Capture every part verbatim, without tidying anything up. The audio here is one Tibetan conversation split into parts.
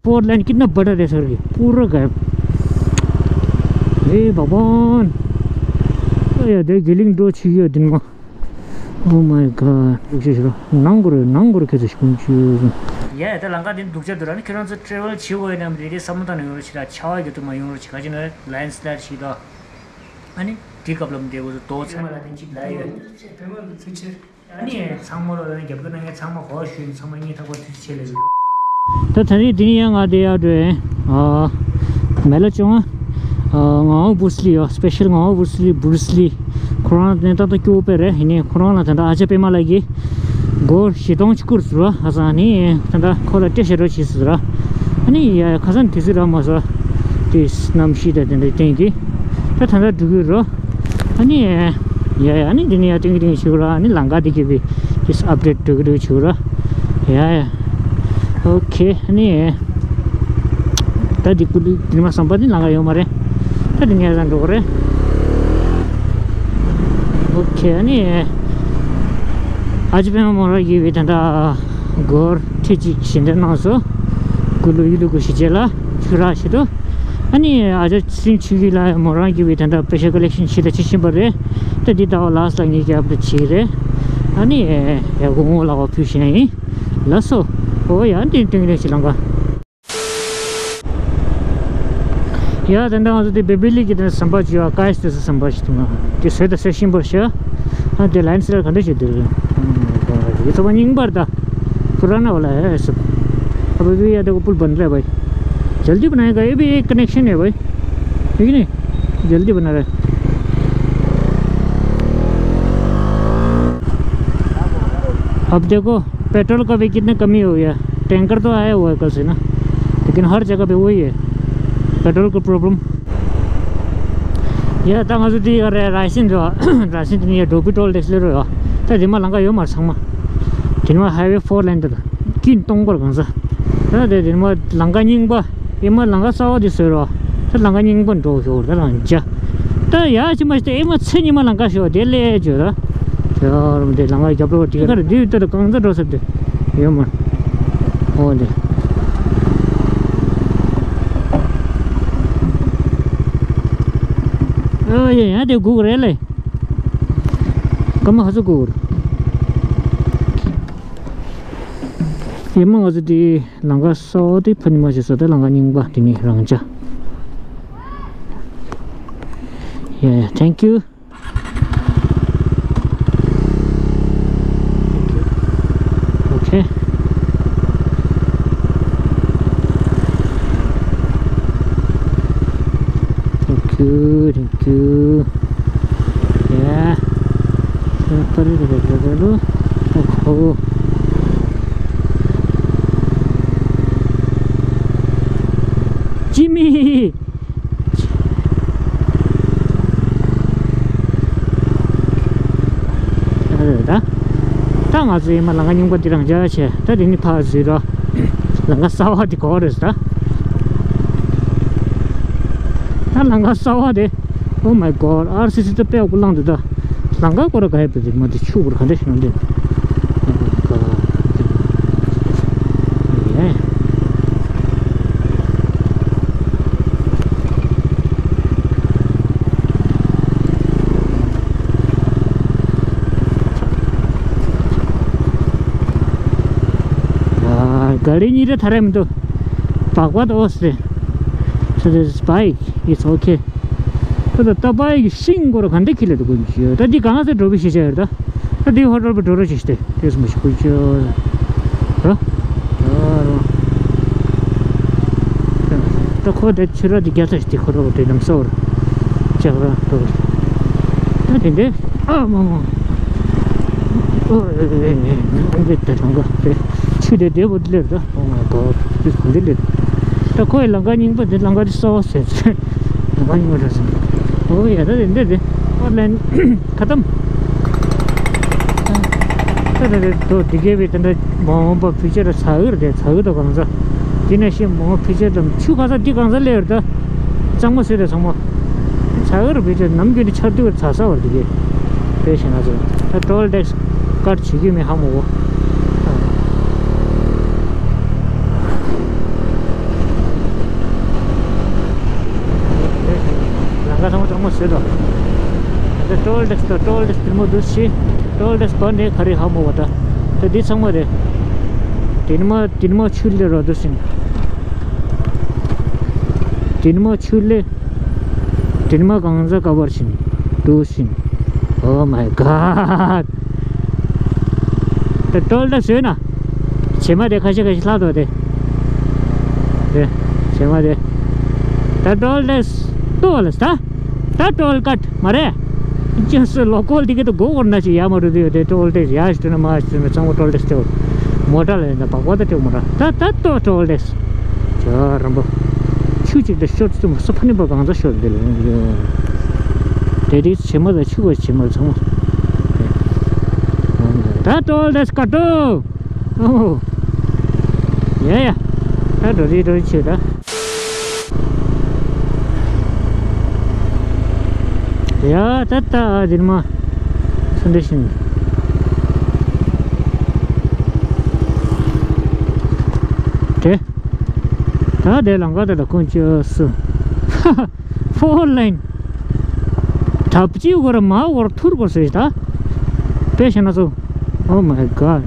Four lane कितना बड़ा है सर, ये पूरा गायब। ए भगवान। ए, ये देख, गिलिंग ड्रो छियो दिन में। Oh my god. ནང་སྒོར་ནང་སྒོར་ཁྱེད་ཚོ་ཤོང་ཆུ། ཡ་ད་ལམ་ཁ་འདི་སྡུག་ཅག་འདུག་ར། ནི་ཁྱེད་རང་ཚོ་ཊེ་རེ་ཝལ་བྱེད་དགོས་ཡོད་ན་རེ་རེ་བསམ་བློ་བཏང་ནས་ཡོང་རོགས་བྱེད་ར། ཆར་པ་རྒྱག་དུས་མ་ཡོང་རོགས་བྱེད། ག་ཅི་ན་ལེན་སི་ལའེཌ་བྱེད་དོ། ཨ་ནི་དེ་སྐབས་ལ་མི་བདེ་བོ་རྡོ་ཚང་མ་ལ་དེ་གཅིག་ལ་ཡོད། ཨ་ནི་ཚང་མ་ལ་རྒྱབ་སྐྱོར་གནང་མཁན་ཚང་མ་གོ་ཞུས་ནས་ཚང་མ་སྙིང་ཐག་པ་ཐུགས་རྗེ་ཆེ་ལབ་ཡོད། ད་ད་རེས་འདི་ནི་ཡང་ང་དེ་ཡར་འགྲོ་ཡིན། ཨ། མེ་ལ་ཅོང་ཨ། ངག་དབང་བུ་སི་ལི་ཡོད། སི་པེ་ཤལ་ངག་དབང་བུ་སི་ལི། བུ་སི་ལི། ཁོ་རང་ནི་ཏག་ཏག་སྐྱོ་བོ་དཔེ་རེད། ཡིན་ནའི་ཁོ་རང་ལ་ད་ལྟ་ཨ་ཅག་པད་མ་ལགས་ཀྱིས་སྒོར་བཞི་སྟོང་ཅིག་བསྐུར་ཟེར་བ། ཧ་སང་ནི་ད་ལྟ་ཁོ་ལ་སྤྲད་བཞག་རོགས་བྱེད་ཟེར་བ། ཨ་ནི་ཡ་ཁ་སང་དུས་ཚོད་རག་མ་སོང་། དེ་གནམ་གཤིས་དང་དེ་འདྲའི་རྐྱེན་གྱིས། ད་ད་ལྟ་འགྲོ་གི་རོ། ཨ་ནི། ཡ་ཡ། ཨ་ནི་འདི་ནི་ཡ་ཏིང་ཏིང་བྱེད་དགོས་ར། ཨ་ནི་ལམ་ཁ་འདི་གི་བི་ཏིས་ཨབ་ཌེཊ་འགྲོ་གི་འགྲོ་གི་བྱེད་དགོས་ར། ཡ་ཡ། ཨོ་ཁེ། ཨ་ནི། ད་འདི་ཀུ་ལུ་འདི་མ་བསམ་པ་འདི་ལམ་ཁ་ཡོད་མ་རེད། ད་འདི་ངས་བཟང་འགྲོ་གི་རེད། ཨོ་ཁེ། ཨ་ནི། ཨ་ཅག་པད་མ་མོ་རང་གིས་བི་ད་ལྟ་སྒོར་ཁྲི་གཅིག་ཞལ་འདེབས་གནང་སོང་། ཀུ་ལུ་ཡུལ་ལུ་གུ་ཞིག་བྱས་ལ་ཆུ་རག་ཞིག་ཏུ། ཨ་ནི་ཨ་ཅག་སྲིན་ཆུ་གི་ལ་མོ་རང་གི་བི་ད་ལྟ་པེ་ཤ་ཀ་ལེག་ཤན་བྱེད་ད་བྱེད་བཞིན་པ་རེད། ད་འདི་ཟླ་བ་ལ་སི་ཊི་ལ་ངེད་ཀྱི་ཨབ་ཌེཊ་བྱེད་ཀྱི་རེད། ཨ་ནི་ཡ་གོ་ངོ་ལག་པ་ཕུལ་བཞིན་ཡིན། ལགས་སོ། ཨོ་ཡ་འདི་སྟོན་གྱི་རེད་ཅི་ལང་ཀ། ཡ་ད་ལྟ་ང་ཚོ་དེ་བེ་བི་ལི་གི་དེ་ཟམ་པ་ཅིག་ཡོད། ཀའེ་སི་དེ་ཟམ་པ་ཞིག་འདུག་དེ་བཟོས་ད་བཟོ་བཞིན་པར་ཤ། ཨ་དེ་ལན་སི་ལ་ག་འདྲ་ཞིག་འདུག་ཡི་ཚོ་བ་རྙིང་པར་ད། पुराना वाला है सब। अब अभी याद है वो पुल बन रहा है भाई। जल्दी बनाएगा, ये भी एक कनेक्शन है भाई। ठीक नहीं? जल्दी बना रहा है। अब देखो, पेट्रोल का भी कितना कमी हो गया। टैंकर तो आया हुआ है कल से ना, लेकिन हर जगह पे वही है, पेट्रोल का प्रॉब्लम। ཡ་ད་ང་ཚོ་དེ་ཡ་རེ་ར་ཤིན་རེད་བ། ར་ཤིན་དེ་ནི་ཡ་འགྲོ་བི་ཊོལ་ཊེག་སི་ལེ་རེད་བ། ད་དེ་མ་ལམ་ཁ་ཡོད་མ་རེད་ཚང་མ། དེ་ནི་མ་ཧའི་ཝེ་ཕོར་ལེན་དེ་ད་ཀིན་གཏོང་པར་གང་ས། ད་དེ་དེ་ནི་མ་ལམ་ཁ་རྙིང་པ། ཡེ་མ་ལམ་ཁ་གསར་བ་དེ་བཟོས་རེད་བ། ད་ལམ་ཁ་རྙིང་པ་འགྲོ་ཤོར་ད་རང་ཅག་ད་ཡ་ཅི་མ་ཤི་ད་ཡེ་མ་ཚེ་ཉི་མ་ལམ་ཁ་ཤོར་དེ་ལས་བརྗོད་ད། ཡ་རུང་དེ་ལམ་ཁ་རྒྱབ་ལོགས་དེ་ཁར་དེ་ད་གང་ས་འགྲོ་ས་དེ་ཡོད་མ། ཨོ་དེ། ཨོ་ཡེ་ཡ་དེ་སྒུག་རེད་ལེ། སྐར་མ་ཧ་ཚོ་སྒུག་རེད། ཡེ་མ་ང་ཚོ་དེ་ལམ་ཁ་གསར་བ་དེ་ཕ་ཉི་མ་ཞིག་བཟོ་དེ་ལམ་ཁ་རྙིང་པ་དེ་ནི་རང་ཅག Yeah, thank you. Okay. Thank you, thank you. Yeah. Oh, oh. Jimmy! ད་ད་ང་ཚོ་ཡེ་མ་ལམ་ཁ་རྙིང་པ་འདི་རང་འཇགས་བྱས། ད་དེ་ནི་ཕར་འཛུལ་རོགས། ལམ་ཁ་གསར་བ་འདི་གོ་རེད་ད། ད་ལམ་ཁ་གསར་བ་དེ། Oh my god, ཨར་སི་སི་ད་དཔེ་ཡག་པོ་བླངས་འདུག་ད། ལམ་ཁ་སྐོར་ར་ག་ཡེ་པ་དེ་མ་དེ་ཆུ་སྐོར་ག་འདྲ་ཞིག་ན་འདི། ཨ། ག་རེ་གཉིས་རེ་ཐར་ཡ་མི་འདུག་སྦག་སྦག་ཏུ་ཨོ་སི་རེད། So this bike, it's okay. ད་ད་ད་བྷའི་ཀི་ཤིང་སྐོར་ག་འདྲ་ཁྱེར་ལ་འདུག་གོ་ད་འདི་གང་ས་འགྲོ་བི་ཤེས་བྱ་ཡོད་ད། ད་འདི་ཧོ་ཊེལ་པ་འགྲོ་རོགས་བྱེད་ཤིག་ཏེ། དེ་སུ་མ་ཤི་ཁུ་ཅོ། རོ། ད་ཁོ་དེ་ཕྱི་ར་དེ་རྒྱ་ཚ་ཞིག་དེ་ཁོ་རོ་དེ་ནམ་སོར། ལྕགས་ར་དོ། ད་དེ་འདྲ། ཨ་མ་མ། ཨོ་ཨེ་ཨེ་ཨེ་ཨེ་དེ་དེ་རང་ག་དེ་ཆུ་དེ་དེ་བོ་དེ་ལེར་ད། Oh my god, this one ལེར། ད་ཁོའི་ལམ་ཁ་རྙིང་པ་དེ་ལམ་ཁ་དེ་གསར་བ་ཟེར་ཟེར། ལམ་ཁ་རྙིང་པ་རེད་ཟེར། ཨོ་ཡ་ད་དེ་འདྲ་དེ་ཨོ་ལན་ཁ་ཏམ། ད་ད་ད་དོ་དེ་གའི་བའི་དེ་འདྲ་མ་འོངས་པ་ཕུ་ཅར་ཚ་འུར་དེ་ཚ་འུར་དོ་གང་ཟ། དེ་ནས་ཤེས་མ་འོངས་ཕུ་ཅར་དམ་ཆུ་ག་ས་དེ་གང་ཟ་ལེར་ད། གཙང་མ་བཟོས་ཏེ་ཚང་མ། ཚ་འུར་བེད་སྤྱོད་ནམ་རྒྱུན་དུ་ཆར་དུས་ཚ་ས་བར་དུ་གི་དཔེ་བྱས་ན་ཚོ། ད་ཊོལ་ཊེག་སི་ཀཊ་བྱེད་ཀྱི་མི་ཧ་མོ་བོ། ཟེར་རོ། ད་ཊོལ་ཊེགས་དང་ཊོལ་ཊེགས་དེ་མོ་འདུག་ཤི། ཊོལ་ཊེགས་བར་ནས་ག་རེ་ཧ་མོ་བ་ད། ད་འདི་ཚང་མ་རེད། དེ་ནི་མ་དེ་ནི་མ་ཆུ་ལས་རོ་འདུག་ཤིང་། དེ་ནི་མ་ཆུ་ལས། དེ་ནི་མ་གང་ཟག་ག་བར་ཤིང་། འདུག་ཤིང་། Oh my God. ད་ཊོལ་ཊེགས་ཡོད་ན། བྱེ་མ་དེ་ཁ་ཤས་ཁ་ཤས་ལྷག་འདུག་དེ། དེ། བྱེ་མ་དེ། ད་ཊོལ་ཊེགས་ལྟོས་ལ་ད། ད་ཊོལ་ཀཊ་མ་རེད། ཅན་སུ་ལོ་ཀལ་དེ་གི་ད་སྒོ་བོར་ན་ཅི་ཡ་མ་རུ་དེ་ཡོད་དེ་ཊོལ་ཊེགས་ཡ་ཞིག་ན་མ་ཞིག་ན་ཚང་མ་ཊོལ་ཊེགས་དེ། མོ་ཊ་ལ་ཡིན་ད་བག་བ་ད་ཏེ་མོ་ཊ་ད་ད་ལྟོས་ཊོལ་ཊེགས། ཇ་རམ་པ། ཆུ་གཅིག་དང་ཤོར་ཙམ་སུ་ཕ་ནི་པ་གང་ཚ་ཤོར་འདི་ལ་ཡོང་གི་ཡོད། དེ་དེ་བྱེ་མ་དང་ཆུ་བ་བྱེ་མ་ཚང་མ། ད་ཊོལ་ཊེགས་ཀ་ཏོ། ཨོ། ཡ་ཡ། ད་འགྲོ་རེ་འགྲོ་རེ་བྱེད་ད། ཡ་ད་ད་འདིར་མ། སུ་འདྲ་ཞིག་དེ། ད་དེ་ལམ་ཁ་དེ་ལ་ཀུན་སྤྱོད་སུ། ཧ་ཧ། ཕོར་ལེན། ཐབས་ཅིག་གོ་ར་མ་གོ་ར་ཐུར་གོ་ཟེར་ད། དཔེ་བཤད་ན་ཚོ། Oh my God.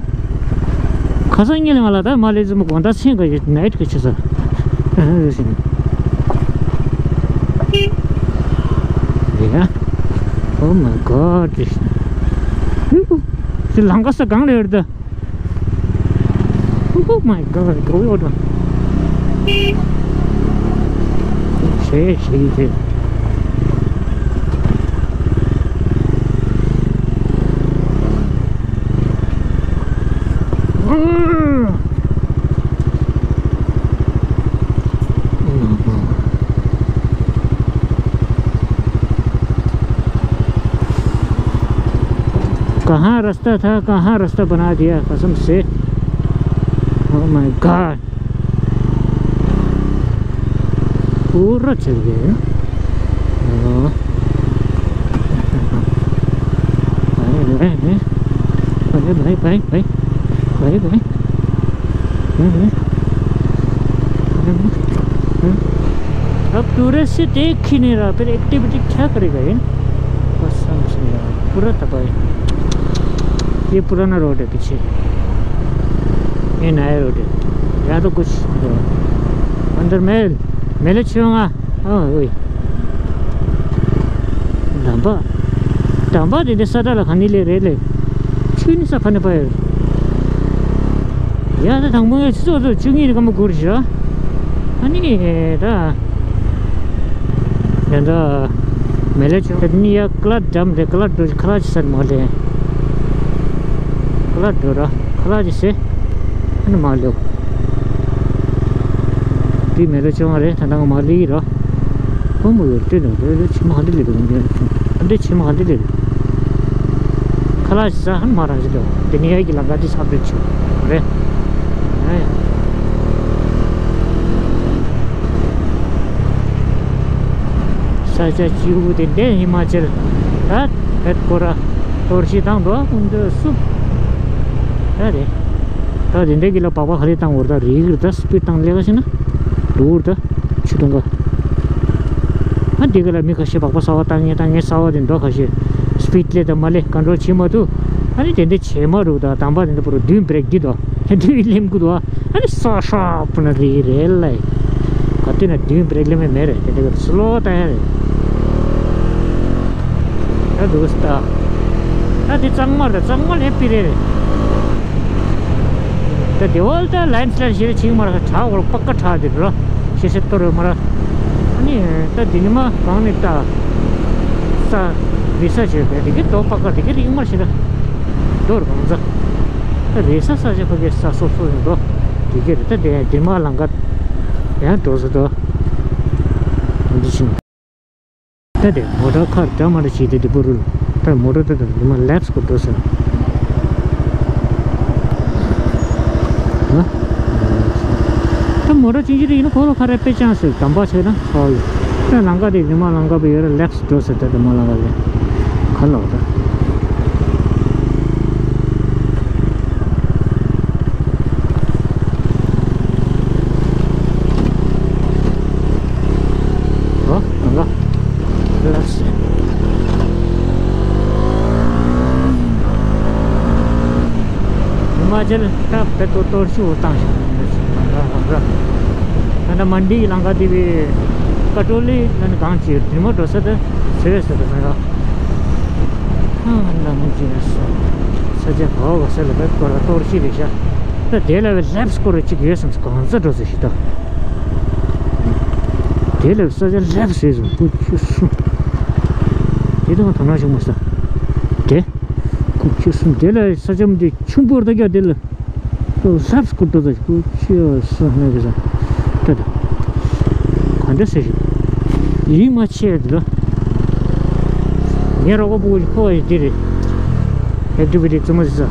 ཁ་སང་ཉིན་ལ་ང་ལ་ད་མ་ལེ་ཙི་མོ་དགོང་དག་མཚན་ག་ཡོད་ནའིཊ་ག་ཆེ་ས། ཡ། Oh my God. དེ་ལམ་ཁ་ས་གང་ལ་ཡོད་ད། Oh my God, go on. ཤེས་ཤེས་ཤེས། कहाँ रास्ता था, कहाँ रास्ता बना दिया, कसम से। Oh my God. पूरा चल गया। हाँ। भाई, भाई, भाई। भाई, भाई, भाई, भाई। भाई, भाई। हम्म, हम्म। हम्म, हम्म। अब टूरिस्ट से देख ही नहीं रहा, फिर एक्टिविटी क्या करेगा ये? बस समझ नहीं आ रहा। पूरा तबाह है। ये पुराना रोड है पीछे, ये नया रोड है। यहाँ तो कुछ अंदर मेल, मेले छुआंगा। हाँ, वही। དམ་པ། དམ་པ་དེ་འདྲ་ས་ཁྲ་ལ་ག་ནི་ལས་རེད་ལས། ཆུ་ནི་ས་ཕ་ནི་པ་ཡོད། ཡ་ད་དང་པོ་ངས་ཆུ་ཚོད་ཚོད་བཅུ་གཉིས་རེ་སྐར་མ་དགུ་རེ་བཞག་ཨ་ནི་ད། ཡ་ད། མེ་ལེ་ཆུ་དེ་ནི་ཡ་ཀླད་འགྲམ་རེད། ཀླད་འགྲོ་ཁ་ལག་ཅི་ཟེར་མ་ལེ། ཀླད་འགྲོ་ར་ཁ་ལག་ཅི་ཟེར། ཨ་ནི་མ་ལེ། དེ་མེ་ལོ་ཆུང་བ་རེད། ད་ལྟ་ང་མ་ལི་རོ། ཁོ་མོ་ཡོད་ལྟོས་དང་དེ་ལོ་ཆེ་མ་ཧ་འདི་ལི་རེད། ཧ་འདི་ཆེ་མ་ཧ་འདི་ལི་རེད། ཁ་ལག་ཟ་ཧ་མ་རང་ཞིག་འདུག་དེ་ནས་ཡ་གི་ལ་ག་དེ་ས་བྲིས་ཆུ་རེད། ཨ་ཡ། ས་ཆ་སྐྱིད་པོ་དེ་འདྲ་ཧི་མ་ཅལ། ད་བེད་ཀོ་ར་གཏོར་ཤི་བཏང་འགྲོ་ཀུན་ཏུ་སུ། ད་རེད། ད་དེ་འདྲ་གི་ལ་པགས་པ་ཧ་རི་བཏང་བར་ད་རིག་རི་ད་སི་པིད་བཏང་ལེ་ག་ཤི་ན། འདུག་ད། ཆུ་དུང་ག་ཨ་འདི་ག་ལ་མི་ཁ་ཤས་པགས་པ་གསར་བ་བཏང་ངེ་བཏང་ངེ་གསར་བ་དེ་འགྲོ་ཁ་ཤས་སི་པིད་ལེ་ད་མ་ལེ་ཀོན་ཊོལ་བྱེད་མ་ཐུབ། ཨ་ནི་དེ་འདྲ་བྱེད་མ་རུག་ད་དམ་པ་དེ་འདྲ་པོ་རུ་མདུན་བྲེག་འདི་དོ། དེ་འདྲ་ལེམ་གུ་དོ། ཨ་ནི་ས་ཧྲ་པུ་ན་རི་རེ་ལ་ཡི། ག་དུས་ན་མདུན་བྲེག་ལེམ་མེད་རེད། དེ་འདྲ་ག་སི་ལོ་ད་ཡ་རེད། ད་འདུག་སྟ། ད་དེ་གཙང་མ་རེད། གཙང་མ་ལས་པི་རེ་རེད། ད་དེ་བ་ད་ལན་སི་ལེཌ་ཞེ་རེ་ཆིག་མ་ར་ཁ་བྲག་བར་པ་ཀ་བྲག་དེ་ར་ཤེ་ཤེ་ཏོ་རེ་མ་ར། ཨ་ནི་ད་དེ་ཉི་མ་གང་ནས་ད་ས་རི་ས་ཞེ་དེ་དེ་གི་དོ་པ་ཀ་དེ་གི་རིག་མ་ཞེ་ར་དོ་ར་གང་ཟ། ད་རི་ས་ས་ཞེ་ཕ་གི་ས་སོ་སོ་ཡིན་དོ། དེ་གི་རི་ད་དེ་དེ་མ་ལང་ག་ཡང་འགྲོ་ས་དོ། འདི་ཕྱིན། ད་དེ་མོ་ཊ་ཁར་འདྲ་མ་འདྲ་བྱས་ཏེ་དེ་པོ་རུལ། ད་མོ་ཊ་ད་ད་དེ་མ་ལེབས་སྐོར་འགྲོ་ཟེར། ཧ། ད་མོ་ཊ་ཅིག་ཅིག་རེད་ཡིན་ན་ཁོ་ལ་ཁ་རེ་དཔེ་ཅང་ཟེར་དམ་པ་བྱས་ན་ཧ་ཡོད། ད་ལང་ཀ་དེ་དེ་མ་ལང་ཀ་པ་ཡོད་ར་ལེབས་འགྲོ་ཟེར། ད་དེ་མ་ལང་ཀ་ལས་ག་ལོག་ད། ཨོ། ཨང་ག་ལགས་སེ། དེ་ལ་ད་བེད་ཏོ་གཏོར་ཤུགས་བཏང་ཞིག་ད་ནི་མན་ཌི་ལང་ཀ་དེ་བའི་ཀ་ཏོ་ལི་ལ་ནི་གང་ཅི་དེ་མ་འགྲོ་ས་དེ་ཟེར་ཟེར་དེ་མེད་ར། ཨ་ན་མི་ཅི་ས་ས་ཆ་ག་བ་ས་ལ་བེད་ཀོ་ར་གཏོར་ཤིག་རེད་ཤག་ད་དེ་ལ་བའི་ལེབས་སྐོར་ཅིག་ཡོད་སམ་གང་ས་འགྲོ་ས་ཞིག་ད། དེ་ལ་ས་ཆ་ལེབས་ཟེར་སོང་། ཀུ་ཅི་སུ། དེ་དང་ཐོག་ན་བྱུང་མ་ས། དེ། ཀུ་ཅི་སུ་དེ་ལ་ས་ཆ་མི་དེ་ཆུང་པོར་ད་རྒྱ་དེ་ལ། ལེབས་སྐུ་ཏོ་ད་ཀུ་ཅི་སུ་ཧ་གི་ས། ད་ད། ག་འདྲ་ཟེར་ཞིག་ཡིད་མ་ཆེས་དེ་ལ། ངའི་རོགས་པ་པོ་ཁོ་བ་ཡི་དེ་རེད། ཨེག་ཊི་བི་ཊི་བཙུན་མ་ཟེར་ས།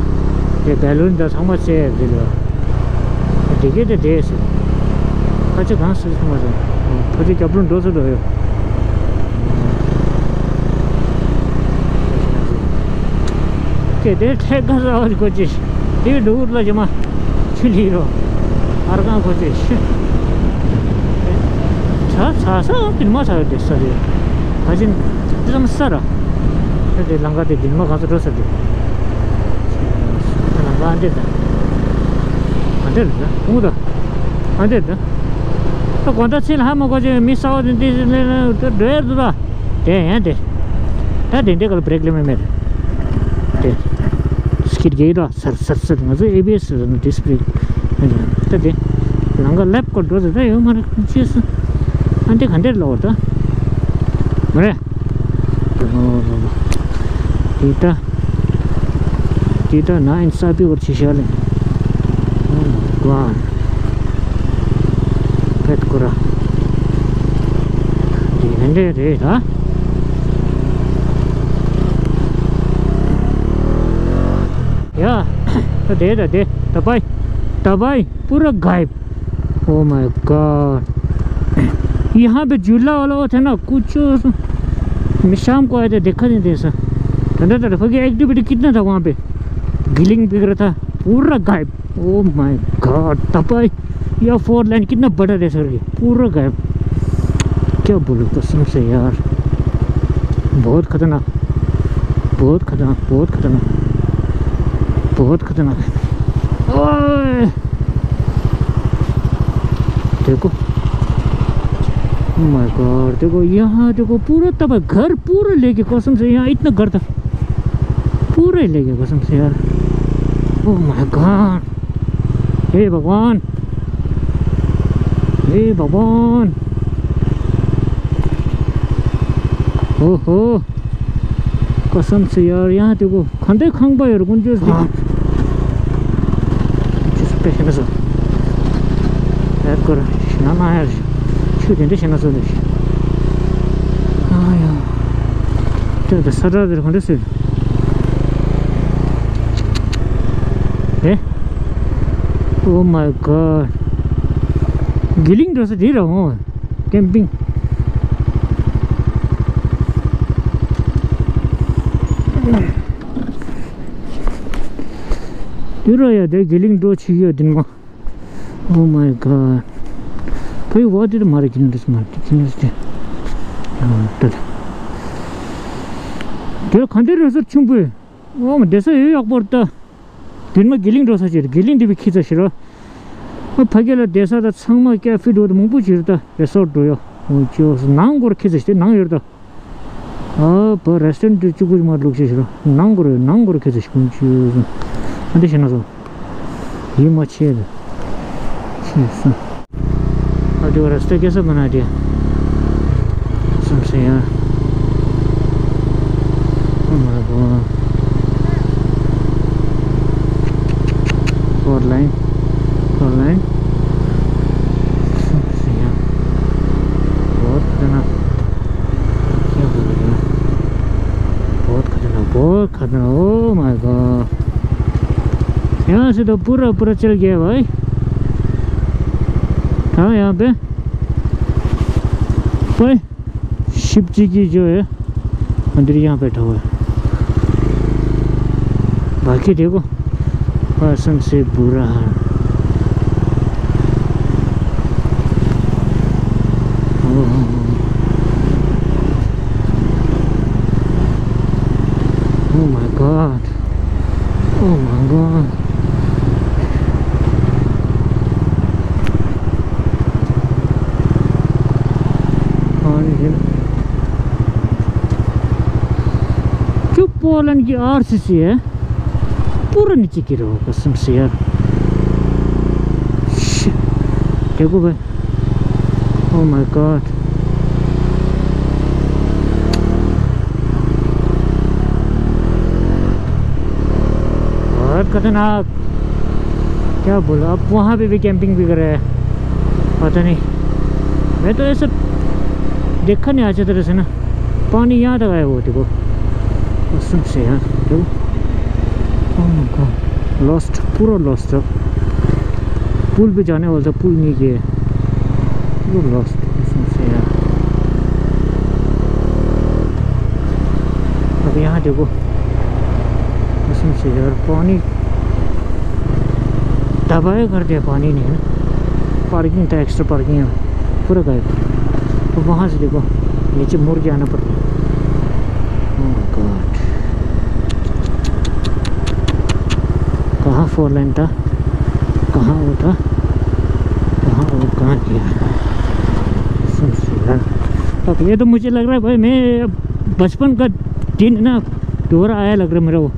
དེ་བེ་ལུན་དང་ཚང་མ་བཙལ་དེ་ལ། དེ་གས་དེ་བསྡད་ཟེར། ཁ་ཆེ་གང་ཟེར་ཐུབ་མ་སོང་། ཕ་ཆེ་རྒྱབ་ལུང་འགྲོ་ཚུལ་འགྲོ་ཡོད། ཀྱེ་དེ་ཐད་ཀ་ཟ་བ་གོ་ཅི། དེ་འགྲོ་འུར་ལ་ཇི་མ། ཆུ་ལི་རོ། ཨར་གང་གོ་ཅི། ཚ་ཚ་ས་དེ་མ་ཚ་ཡོད་དེ་ས་རེད། ད་ཅི་འདི་ཙམ་ས་ར། དེ་དེ་ལང་ཀ་དེ་དེ་མ་གང་ཚ་འགྲོ་ས་དེ། ལང་ཀ་ཨ་འདྲེ་ད། ཨ་འདྲེ་རེད་ད། ཨུ་ད། ཨ་འདྲེ་ད། ད་དགོང་དག་ཚེ་ལ་ཧ་མ་གོ་ཅི་མི་ས་བ་དེ་འདི་འདྲེ་འདུག་ད། དེ་ཡང་དེ། ད་དེ་འདྲའི་སྐབས་ལ་བྷི་རེག་ལེན་མེད་མེད། དེ། སྐྱིད་རྒྱག་གི་འགྲོ། སར་སར་སར། ང་ཚོ་ཨེ་བི་ཨེས་ཟེར་ན་ཌིས་པི་ལེ། ད་དེ། ལང་ཀ་ལེབ་སྐོར་འགྲོ་ཟེར་ད་ཡོད་མ་རེད། ཅི་སུ། ཨ་འདི་ག་འདྲ་ལོག་ད། མ་རེད། འདི་ད། འདི་ད་ན་ཨིན་ས་པི་བར་ཆི་ཤ་ལེ། ཨོ་མའི་གོཌ། བེད་ཀོ་ར། འདི་ག་འདྲ་རེད་ད། ཡ། ད་དེ་ད་དེ། ད་བའི། ད་བའི། पूरा गायब। Oh my God. यहाँ पे झूला वाला वो थे ना, कुछ भी शाम को आए थे, देखा नहीं था ऐसा। ठंडा ठंडा। बाकी एक्टिविटी कितना था वहाँ पे, गिलिंग वगैरह था, पूरा गायब। Oh my God. तब भाई, यह फोर लेन कितना बड़ा था सर, ये पूरा गायब। क्या बोलूँ कसम से यार, बहुत खतरनाक, बहुत खतरनाक, बहुत खतरनाक, बहुत खतरनाक। ओए। देखो। ओ माय गॉड, देखो, यहाँ देखो, पूरा तबाह, घर पूरा ले गए, कसम से, यहाँ इतना घर था, पूरा ही ले गए, कसम से यार। ओ माय गॉड, हे भगवान, हे भगवान। ओहो। कसम से यार, यहाँ देखो, खंडे खंग भाई और गुंजोस देखो। कुछ पैसे ना सो। यार कर, ना ना यार। छू देंदे शना सो दे। आया। तो तो सरा दे खंडे से। ए? Oh my god. गिलिंग दो से दे रहा हूँ। Camping. དུས་ར་ཡ་དེ་དགེ་ལིང་འགྲོ་ཆི་ཡོད་དེ་མ། Oh my god. ཕའི་བ་དེ་མ་རེད། ཀྱིན་རེད་མ་རེད། ཀྱིན་རེད་དེ། ཡང་ལྟ་ད། དེ་ག་འདྲ་རེད་ཟེར་ཆུང་པོས། ཨོ་མ་བསྡད་ས་ཡོད་ཡག་པོ་རེད་ད། དེ་མ་དགེ་ལིང་འགྲོ་ས་ཅིག་རེད། དགེ་ལིང་དེ་བའི་ཁྱི་ཚ་ཞིག་ར། ཨ་ཕ་གི་ལ་བསྡད་ས་ད་ཚང་མ་ཀེ་ཧྥེ་འགྲོ་དེ་མང་པོ་ཅིག་རེད་ད། རི་སོར་འགྲོ་ཡོད། ཨོ་ཅོ་ནང་སྐོར་ཁྱི་ཚ་ཞིག་དེ་ནང་ཡོད་ད། ཨ་ཕ་རེ་སི་ཊོ་རན་ཊི་དེ་གཅིག་པུ་མ་བླུགས་ཤེས་ཤིག་ར། ནང་སྐོར་ནང་སྐོར་ཁྱི་ཚ་ཞིག་ཀུན་ཅི་ཡོད་ཟེར། ཨ་འདི་ཤེས་ན་སོ། ཡིད་མ་ཆེས་ད། ཆེས་སོང་། ཨ་འདི་བ་རེ་སི་ཊོ་རན་ཊི་སྐྱེ་ས་མ་ན་དེ། སོང་ཟེར་ཡ། Oh my god. Four lane. Four lane. बहुत खतरनाक। क्या बोलेगा? बहुत खतरनाक, बहुत खतरनाक। Oh my god. यहाँ से तो पूरा, पूरा चल गया भाई। हाँ, यहाँ पे। भाई। शिव जी की जो है मंदिर यहाँ बैठा हुआ है। बाकी देखो, कसम से बुरा हाल। Oh, oh, oh. Oh my God. Oh my God. Poland की आरसीसी है, पूरा नीचे गिरा होगा कसम से यार। देखो भाई, oh my God, बहुत खतरनाक। क्या बोला, अब वहाँ पे भी कैंपिंग भी कर रहे हैं, पता नहीं। मैं तो ऐसा देखा नहीं अच्छा तरह से ना, पानी यहाँ तक आया हुआ, देखो, कसम से यार, देखो। Oh my God, लॉस्ट, पूरा लॉस्ट है। पुल पे जाने वाला था, पुल नहीं गए, पूरा लॉस्ट, कसम से यार। अब यहाँ देखो, कसम से यार, पानी तबाह कर दिया पानी ने। पार्किंग था, एक्स्ट्रा पार्किंग है, पूरा गायब। तो वहाँ से देखो, नीचे मुड़ के आना पड़ रहा है। Oh my God, कहाँ फोर लेन था, कहाँ वो था, कहाँ वो कहाँ गया? कसम से यार। अब ये तो मुझे लग रहा है भाई, मैं अब बचपन का दिन ना दोबारा आया लग रहा है मेरा वो,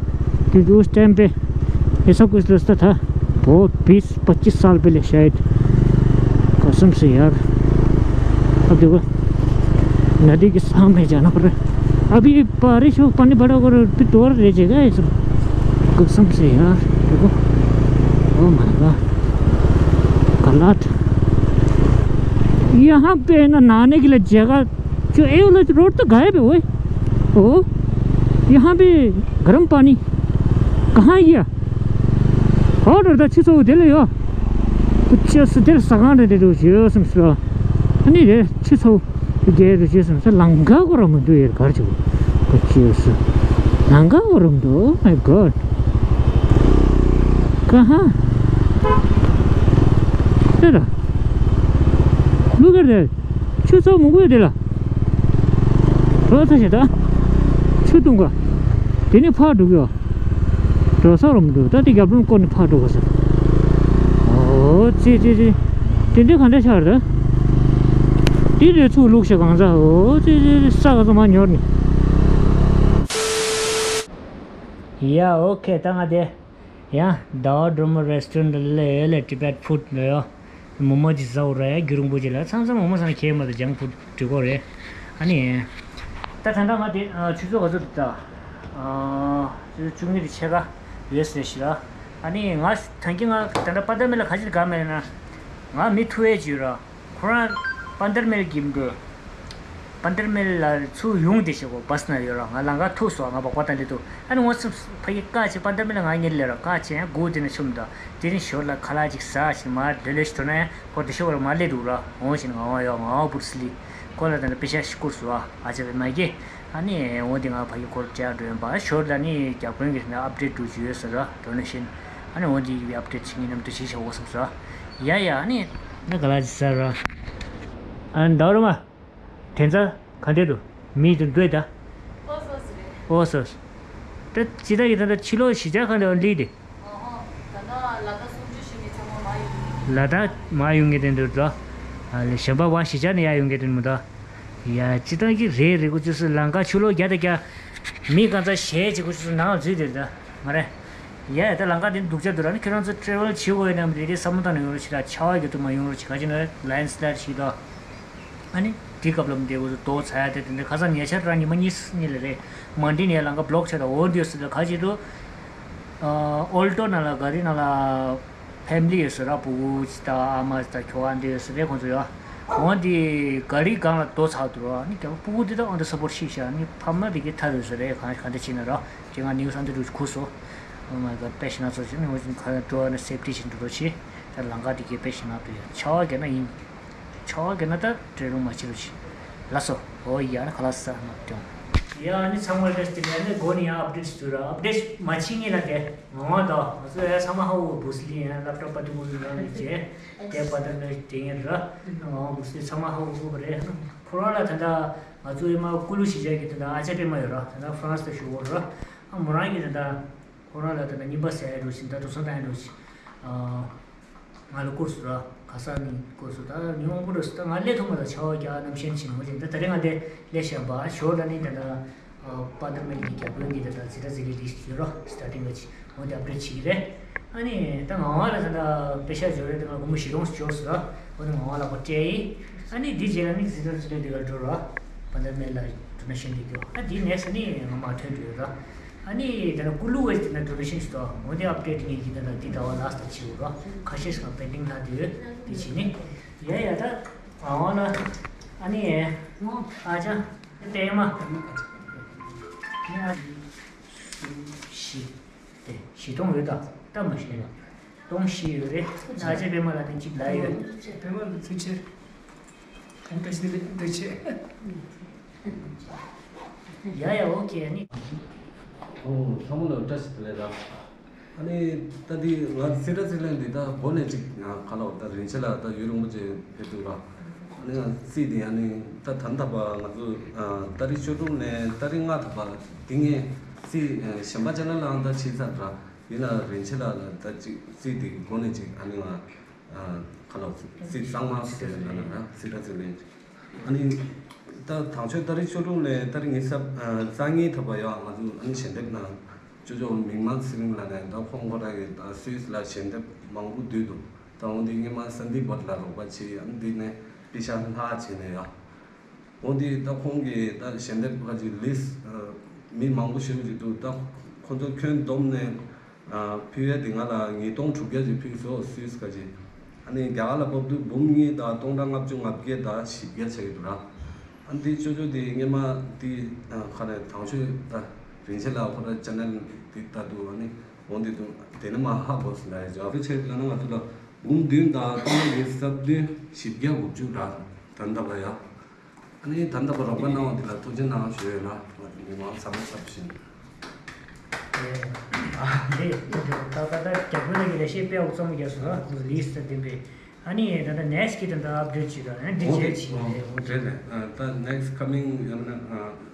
क्योंकि उस टाइम पे ऐसा कुछ रास्ता था, बहुत बीस पच्चीस साल पहले शायद। कसम से यार, अब देखो, नदी के सामने जाना पड़ रहा है। अभी बारिश हो, पानी बड़ा होगा, फिर दोबारा रह जाएगा ये सब। कसम से यार, देखो, ओ माय गॉड, हालात। यहाँ पे है ना, नहाने के लिए जगह, जो ये वाला रोड तो गायब है। ओए, ओ, यहाँ पे गर्म पानी कहाँ गया? और डरता अच्छी सो दिल यो, कुछ से दिल सगान दे दो, जो समझ लो। नहीं रे, अच्छी सो, ये दो, जो समझ लो, लंगा को रम दो यार, घर जो, कुछ से लंगा को रम दो। माय गॉड, कहाँ? तेरा, look at that। ཆུ་ཚོད་མང་པོ་ཡོད་དེ་ལ། གྲོ་ཚ་ཞེ་ད། ཆུ་བཏུང་ག་དེ་ནས་ཕར་འགྲོ་གི་ཡོད། འགྲོ་ས་རུ་མི་འདུག་ད་དེ་རྒྱབ་ལུང་བསྐོར་ནས་ཕར་འགྲོ་དགོས་ཟེར། ཨོ་ཙི་ཙི་ཙི། དེ་འདྲའི་ག་འདྲ་ཆགས་རེད། དེ་རེད་ཚུར་ལུག་ཤ་གང་ཚ། ཨོ་ཙི་ཙི་ཙི། ས་ག་ཚོད་མ་ཉོར་ནས། ཡ་ཨོ་ཁེ། ད་ང་དེ། ཡ། ཟླ་བ་སྒྲོལ་མ་རེ་སི་ཊོ་རེན་ཊི་ལ་ལས་ཡོད་ལས་Tibet food ལ་ཡོད། མོག་མོག་ཅིག་ཟ་འོ་ར་ཡ། རྒྱུན་རིང་པོ་ཅིག་ལ་མཚམས་མཚམས་མོག་མོག་ཟ་ན་ཁྱད་མ་དང་ཇང་ཕུད་འགྲིག་གོ་རེད། ཨ་ནི། ད་ད་ལྟ་ང་དེ་ཆུ་ཚོད་ག་ཚོད་འདུག་ད། ཆུ་ཚོད་བཅུ་གཉིས་དང་ཕྱེད་ཀ་ཡོད་ཟེར་ཞིག་ལ། ཨ་ནི་ང་ད་གིན་ང་ད་ལྟ་པ་ཏར་མེལ་ལ་ག་ཅིག་དགའ་མེད་ན། ང་མི་ཐུ་ཨེ་ཅིག་ཡོད་ར། ཁོ་རང་པ་ཏར་མེལ་གྱི་འགྲོ། པ་ཏར་མེལ་ལ་ཚུར་ཡོང་དེ་བྱེད་གོ་བཱས་ན་ཡོད་ར། ང་ལམ་ཁ་ཐུག་སོང་། ང་བག་པ་དང་ལས་འདུག་ཨ་ནི་ངོ་ཚུར་ཕ་གི་བཀག་བྱས། པ་ཏར་མེལ་ལ་ང་ཉལ་ལས་ར། བཀག་བྱས་ཡང་སྒུག་དེ་ནས་ཆུམ་དང་དེ་ནས་ཞོར་ལ་ཁ་ལག་ཅིག་ཟ་བྱས་མར་སྡོད་ལས་ཞིག་འགྲོ་ན་ཡང་ཁོ་དེ་ཤོར་བར་མ་སླེབས་འདུག་ར། འོང་བྱས་ནས་ང་འོང་ཡོད། ང་འོང་བུར་སི་ལི། ཁོ་ལ་ད་ནི་པེ་ཤ་ཞིག་བསྐུར་སོང་ཨ། ཨ་ཅག་པའི་མ་གི། ཨ་ནི་འོ་འདི་ང་ཕ་གི་ཁོར་བཅར་འགྲོ་ཡོང་པ། ཞོར་ལ་ནི་རྒྱ་དཔོན་གྱི་ནི་ཨབ་ཌེཊ་འགྲོ་རྒྱུ་ཡོད་ཟེར་ར། ཌོ་ནེ་ཤན། ཨ་ནི་འོ་འདི་ཡི་ཨབ་ཌེཊ་བྱེད་མཁན་མཉམ་དུ་བྱེད་བྱའོ་བསམ་སོང་། ཡ་ཡ། ཨ་ནི་ན་ག་ལ་ཟེར་ར། ཨ་ནི་ཟླ་བ་རོ་མ། དེ་ཚ་ག་འདྲས་འདུག་མི་དུ་འདོད་ད། ཨོ་སོ་སི་རེད། ཨོ་སོ་སི། ད་ཅི་ད་ཡི་ད་ད་ཕྱི་ལོགས་གཞིས་ཆགས་ག་ལ་ལི་དེ། ཨོ་ཧོ། ད་ད་ལ་དྭགས་སུམ་ཅུ་ཞིག་ནས་ཚང་མ་མ་ཡོང་གི། ལ་དྭགས་མ་ཡོང་གི་དེ་འདུག་ད། ཨ་ལེ་གཞན་པ་བ་གཞིས་ཆགས་ནས་ཡ་ཡོང་གི་དེ་མི་ད། ཡ་སྤྱི་བཏང་གི་རེད་རེད། ཁོ་ཚོས་སུ་ལམ་ཁ་ཆུ་ལོག་རྒྱག་དང་རྒྱག་མི་གང་ཚ་ཞེད་ཅིག་ཁོ་ཚོས་སུ་ནང་ལ་འཛུལ་དེ་རེད་ད། མ་རེད། ཡ་ཡ་ད་ལམ་ཁ་དེ་སྡུག་ཅག་འདུག་ར། ནི་ཁྱེད་རང་ཚོ་ཊེ་རེ་ཝལ་བྱེད་དགོས་ཡོད་ན་མི་རེད་དེ་བསམ་བློ་བཏང་ནས་ཡོང་རོགས་བྱེད་ད། ཆར་པ་རྒྱག་དུས་མ་ཡོང་རོགས་བྱེད། ག་ཅི་ན་ལན་སི་ལའེ་ཌི་བྱེད་ད། ཨ་ནི་དེ་སྐབས་ལ་མི་དེ་ཁོ་ཚོ་རྡོ་ཚ་ཡ་དེ་དེ་འདྲ་ཁ་སང་ཉེ་ཆར་རང་ཉི་མ་གཉིས་གཉིས་ལ་རེད། མན་ཌི་ནས་ལམ་ཁ་བི་ལོག་བྱས་ད། འོ་འདི་ཡོད་སྲིད་ད། ག་ཅི་འདུག་ཨོལ་ཊོ་ནང་ལ་ག་རི་ནང་ལ། ཕེ་མི་ལི་ཡོད་ས་ར། ཕྲུ་གུ་ཅིག་དང་ཨ་མ་ཅིག་དང་ཁྱོ་ག་འདི་ཡོད་ས་རེད་ཁོང་ཚོ་ཡོད། འོ་འདི་ག་རི་སྒང་ལ་རྡོ་ཚ་འདུག་ར། ནི་རྒྱ་ཕྲུ་གུ་འདི་དག་ཨོན་ཏེ་སཔོར་ཤིག་ཤག་ནི་ཕ་མ་འདི་གའི་ཐར་ཡོད་ས་རེད། གང་གང་འདྲ་བྱས་ན་ར། ཅི་ང་ནིའུ་སི་ཨན་ཏེ་རུ་ཁུ་སོ། ཨོ་མའི་གོཌ། དཔེ་ཞིག་ན་ཚོ་ཅི་ནི་འོ་ཅི་ཁ་འགྲོ་ན་སེབ་ཊི་ཞིག་འགྲོ་རོགས་བྱེད། ད་ལམ་ཁ་འདི་གའི་དཔེ་ཞིག་ན་འདུག་ཡ། ཆར་པ་རྒྱག་ན་ཡིན། ཆར་པ་རྒྱག་ན་ད་བྲེལ་རུང་མ་བྱེད་རོགས་བྱེད། ལགས་སོ། འོ་ཡ་ནི་ཁ་ལག་ཟ་ན་སྐྱོང་། ཡ་ནི་ཚང་མ་རེ་སྟེ་ནི་སྒོ་ནས་ཡང་ཨབ་ཌེཊ་བཟོས་ར། ཨབ་ཌེཊ་མ་བྱེད་ངེས་ལ་དེ་ངོ་མ་དང་ང་ཚོ་ཡ་ཚང་མ་ཧ་གོ་བུ་སི་ལི་ཡང་ལེབ་ཊོབ་པ་ཏི་མོ་ལ་ནི་བྱས་དེ་པ་ད་ནི་དེ་ངེས་ར། ངོ་མ་བུ་སི་ལི་ཚང་མ་ཧ་གོ་གོ་བ་རེད། ཁོ་རང་ལ་ད་ལྟ་ང་ཚོ་ཡི་མ་ཀུ་ལུ་གཞིས་ཆགས་ཀྱི་ད་ལྟ་ཨ་ཅག་པད་མ་ཡོད་ར། ད་ལྟ་ཧྥ་རན་སི་ལ་བཞུགས་ཡོད་ར། མོ་རང་གི་ད་ལྟ། ཁོ་རང་ལ་ད་ལྟ་རྔན་པ་ཟས་འགྲོ་བཞིན། ད་དུ་སང་ད་འགྲོ་བཞིན། ང་ལ་བསྐུར་སོང་ར། ཁ་སང་ནི་བསྐུར་སོང་། ད་ཉི་མ་དགུ་འགྲོ་སོང་། ད་ང་སླེབས་ཐུབ་མ་ད། ཆར་པ་རྒྱག་གནམ་གཤིས་ཆེན་མོ་ཅིག་ད་ད་རེས་ང་འདི་སླེབས་བཞག་པ། ཞོར་ལ་ནི་ད་ལྟ་ པ་དར་མེལ་གྱི་རྒྱབ་དཔོན་གྱི་ད་ལྟ་ཛི་ཏྲ་ཟི་ལི་ལིསྟ་ཡོད་རོ། སི་ཊར་ཊིང་གི་འོ་དེ་ཨབ་ཌེཊ་བྱེད་ཀྱི་རེད། ཨ་ནི་ད་ངག་དབང་ལགས་ད་ལྟ་པེ་ཤ་འབྱོར་རེད། ད་ང་སྒོར་མོ་བཞི་སྟོང་འབྱོར་སོང་ར། འོ་ད་ངག་དབང་ལགས་ཁོ་སྤྲད་ཡིན། ཨ་ནི་འདི་རྗེས་ལ་ནི་ཛི་ཏྲ་ཟི་ལི་ལིསྟ་དེ་ག་འགྲོ་ར། པ་དར་མེལ་ལ་ཌོ་ནེ་ཤན་འདི་རྒྱོ། ཨ་འདི་ནེག་སི་ནི་ང་མ་ཐོན་འགྲོ་ར། ཨ་ནི་ད་ལྟ་ཀུ་ལུ་ཝེ་ད་ལྟ་ཌོ་ནེ་ཤན་ཞིག་འདུག་འོ་དེ་ཨབ་ཌེཊ་ངེད་ཀྱི་ད་ལྟ་འདི་ཟླ་བ་ལ་སི་ཊི་བྱེད་དགོས་ར། ཁ་ཤས་ཤིག་པེན་ཌིང་ལྷག་འདུག་དེ་བྱེད་ནི། ཡ་ཡ་ད། ཨ་ན། ཨ་ནི། ཨ་ཅག་པད་མ། བཞི། དེ་བཞི་སྟོང་ཡོད་ད། ད་མ་ཤེས་ཡ། སྟོང་བཞི་ཡོད་རེད། ཨ་ཅག་པད་མ་ལ་ནི་གཅིག་ལ་ཡོད། པད་མ་ལ་ཐུགས་རྗེ་ཆེ། ཨ་ནི་བཀྲ་ཤིས་བདེ་ལེགས། ཐུགས་རྗེ་ཆེ། ཡ་ཡ་ཨོ་ཁེ། ཨ་ནི། ཨོ་ཚང་མ་ལ་བཀྲ་ཤིས་བདེ་ལེགས་ར། ཨ་ནི་ད་འདི་ང་ཛི་ཏྲ་ཟི་ལི་ལིསྟ་འདི་ད་འགོ་ནས་ཅིག་ང་ག་ལ་བ་ད་རིན་ཆེན་ལགས་ད་ཡུན་རིང་པོ་ཅིག་ཕེབས་འདུག་ར། ཨ་ནི་ང་རྩིས་འདི་ཨ་ནི་ད་ད་ལྟ་བ་ང་ཚོ་ཨ་ཏ་རིག་བཅུ་དྲུག་ནས་ཏ་རིག་ལྔ་ད་བ་འདི་ངས་རྩིས་ཨ་གཞན་པ་ཅ་ན་ལའང་ད་ཕྱིན་ཚར་ར། ཡིན་ན་རིན་ཆེན་ལགས་ལ་ད་ཅིག་རྩིས་འདི་འགོ་ནས་ཅིག་ཨ་ནི་ང་ཨ་ག་ལ་བ་རྩིས་གཙང་མ་ཟེར་ན་ན་ར་ཛི་ཏྲ་ཟི་ལི་ལིསྟ། ཨ་ནི། ད་དང་ཆོས་ཏ་རིག་བཅུ་དྲུག་ནས་ཏ་རིག་ཉི་ཤུ་རྩ་གཉིས་ཐོབ་པ་ཡང་ང་ཚོ་ཨ་ནི་ཞལ་འདེབས་ནང་ཅོ་ཅོ་མིག་དམར་ཚེ་རིང་ལགས་ནས་ད་ཁོང་ཁོ་རང་གིས་ད་སུད་སི་ལ་ཞལ་འདེབས་མང་པོ་བསྡུས་འདུག་ད་འོ་འདི་སྔོན་མ་སན་དི་བྷོཊ་ལ་རོགས་པ་བྱས། ཨ་ནི་འདི་ནས་པེ་ཤ་ལྷག་བྱས་ནས་ཡ། འོ་འདི་ད་ཁོང་གིས་ད་ཞལ་འདེབས་ཁ་ཅིག་ལིསྟ་མི་མང་པོ་ཞེ་པོ་ཅིག་འདུག་ད་ཁོ་ཚོ་ཁྱོན་བསྡོམས་ནས། ཕུལ་ཡ་དེ་ང་ལ་ཉིས་སྟོང་དྲུག་བརྒྱ་ཅིག་ཕུལ་སོང་སུད་སི་ཁ་ཅིག་ཨ་ནི་རྒྱ་གར་ལ་བབས་དུས་འབུམ་གཉིས་དང་སྟོང་ཕྲག་ལྔ་བཅུ་ང་བརྒྱད་དང་བཞི་བརྒྱ་ཆགས་ཀྱི་འདུག་ར། ཨ་ནི་དེ་ཅོ་ཅོ་དེ་སྔོན་མ་དེ་ག་རེ་དང་ཆོས་ད་རིན་ཆེན་ལགས་ཁོ་ར་ཅེ་ནལ་དེ་ལྟ་དུས་ཨ་ནི་འོང་དེ་དུས་དེ་ནི་མ་ཧ་གོ་སོང་ལ་ཡ། ཅོ་ཅོ་ཆེ་ལ་ན་ང་ཚོ་ལ་འབུམ་བདུན་དང་སྟོང་ཉི་ཤུ་རྩ་བདུན་བཞི་བརྒྱ་དགུ་བཅུ་ར། ད་ལྟ་བ་ཡ། ཨ་ནི་ད་ལྟ་བར་རོགས་པ་གནང་བ་འདི་ལ་ཐུགས་རྗེ་གནང་ཞུ་ཡོད་ལ། ང་ཚོ་མི་མང་ཚང་མ་ཚབ་བཞིན། ཨ་ནི་ད་ལྟ་ད་རྒྱ་བོད་ལ་གི་ལས་བྱེད་དཔེ་འོག་ཚང་མ་རྒྱབ་སོང་ར། ཁོང་ཚོ་ལིསྟ་དེ་འདྲ་ཡིན་པས། ཨ་ནི་ད་ལྟ་ནེག་སི་གི་ད་ལྟ་ཨབ་ཌེཊ་བྱེད་དང་ཨ་འདི་བྱས་བྱས་རེད། ད་next coming ཡང་ན་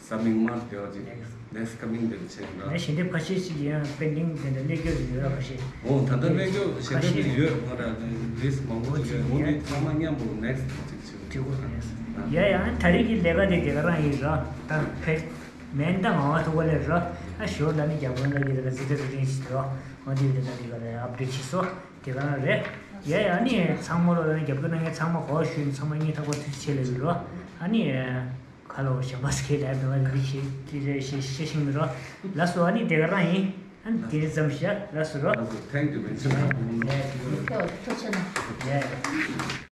གཟའ་མིག་དམར་དེ་བ་ཅིག་next coming དེ་བྱས་ན། ནས་ཞལ་འདེབས་ཁ་ཤས་ཤིག་ཡང་པེན་ཌིང་དེ་འདྲ་སླེབས་རྒྱུ་ཡོད་ར་ཁ་ཤས། འོ་ད་ལྟ་སླེབས་རྒྱུ་ཞལ་འདེབས་ཡོད་མ་ར། ལིསྟ་མང་པོ་ཡོད། འོ་འདི་ཚང་མ་མཉམ་པོ་next ཅིག་བྱེད་དགོས། ཡ་ཡ། ད་རེས་ཀྱི་ལས་ཀ་དེ་དེ་ག་རང་ཡིན་ར། ད་ཕེབས་མེད་ད་ང་བ་ཐུག་པ་ལས་ར། ཨ་ཞོར་ད་ནི་རྒྱ་དཔོན་ལ་ཡི་ད་ག་ཟི་ཏྲ་ཟི་ཏྲ་ཞིག་ར། འོ་འདི་ད་དེ་ག་ར་ཨབ་ཌེཊ་བྱེད་སོ་དེ་ག་རང་རེད། ཡ་ཡ། ཨ་ནི་ཚང་མ་ལོ་ད་ནི་རྒྱབ་སྐྱོར་གནང་མཁན་ཚང་མ་གོ་ཞུས་ཚང་མ་སྙིང་ཐག་པ་ཐུགས་རྗེ་ཆེ་ལབ་ཡོད་ར། ཨ་ནི། ཁ་ལོ་ཞབས་པ་སྐྱེས་ལ་མི་བ་འདི་ཤེས་ཀྱི་རེད། ཤེས་ཤེས་ཤིང་མི་རོ། ལགས་སོ། ཨ་ནི་དེ་ག་རང་ཡིན། ཨ་ནི་དེ་རིང་ཙམ་ཞིག་ལགས་སོ་རོ། Thank you very much. ཐུགས་རྗེ་གནང་།